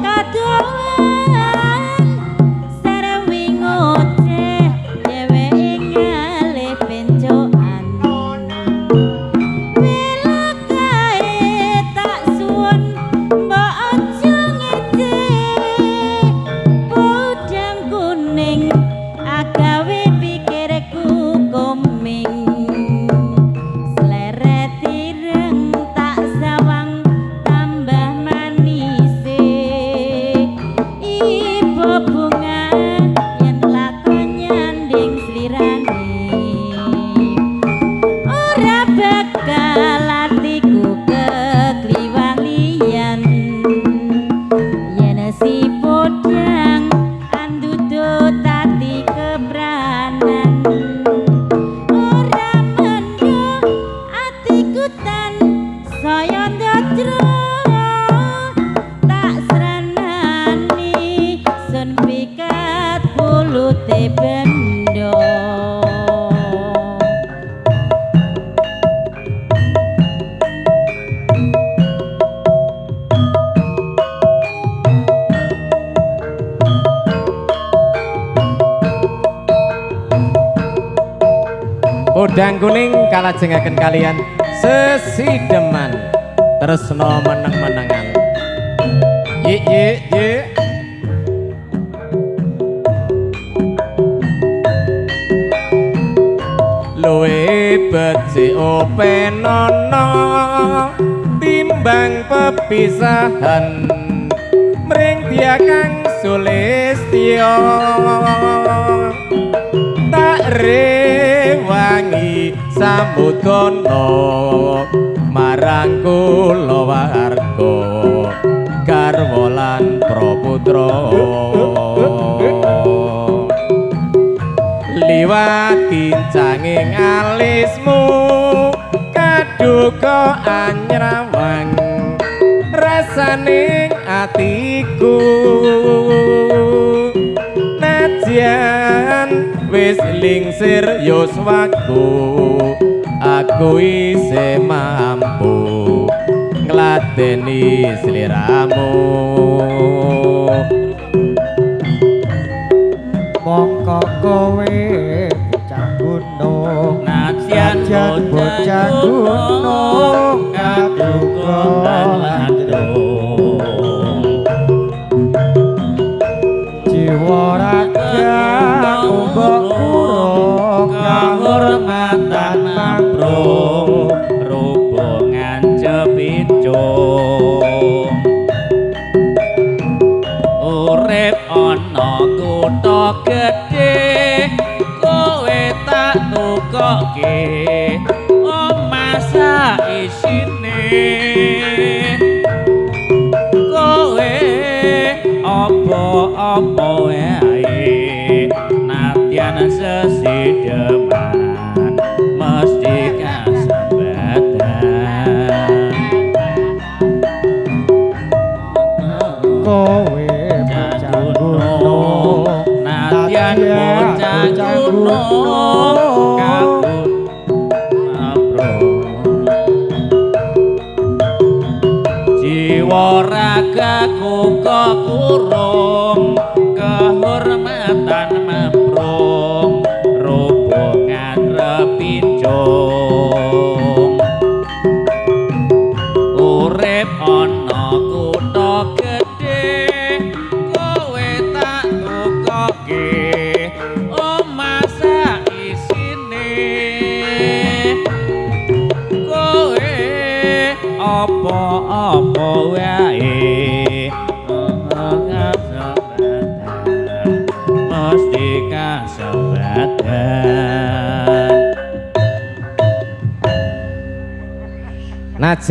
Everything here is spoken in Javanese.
Kadoan sarwi ngoceh dheweke ngalih pencokan. Welakae tak suwun mbok aja ngece. Podang kuning agawe pikirku koming. Sleret ireng tak sawang tambah manise. Ibu bunga yen lakon nyanding slirane. Ora bakal atiku kekliwang liyan. Yen si podang andudut ati kepranan. Ora mendho atiku tan saya ndadra. Tak sranani sun pikat pulute bendo. Podang kuning kalajengaken kalian sesideman tresno meneng-menengan. Ye ye ye. Luwe becik openono timbang pepisahan mring dia kang sulistya. Tak rewangi samudana marang kulawarga garwa lan praputra. Liwat kincanging alismu kaduka anyrawang rasaning atiku. Najan wis lingsir yuswaku aku isih mampu ngladeni sliramu. Mongko kowe bocah gunung Nadyan bocah gunung kaduka landung. Jiwa raga mbok kurung kahormatan mamprung rubungan cepicung. Urip ana kutha gedhe kowe tak tukoke omah sak isine. Kowe apa-apa wae nadyan sesideman mesti kasambatan. Kowe bocah gunung nadyan bocah gunung kabut mabrung. Jiwa ragaku kok kurung kehormatan mamprung rubungan repincung. Urip ana kutha gedhe kowe tak tukoke omah sak isine. Kowe apa-apa wae mesti kasambatan. Najan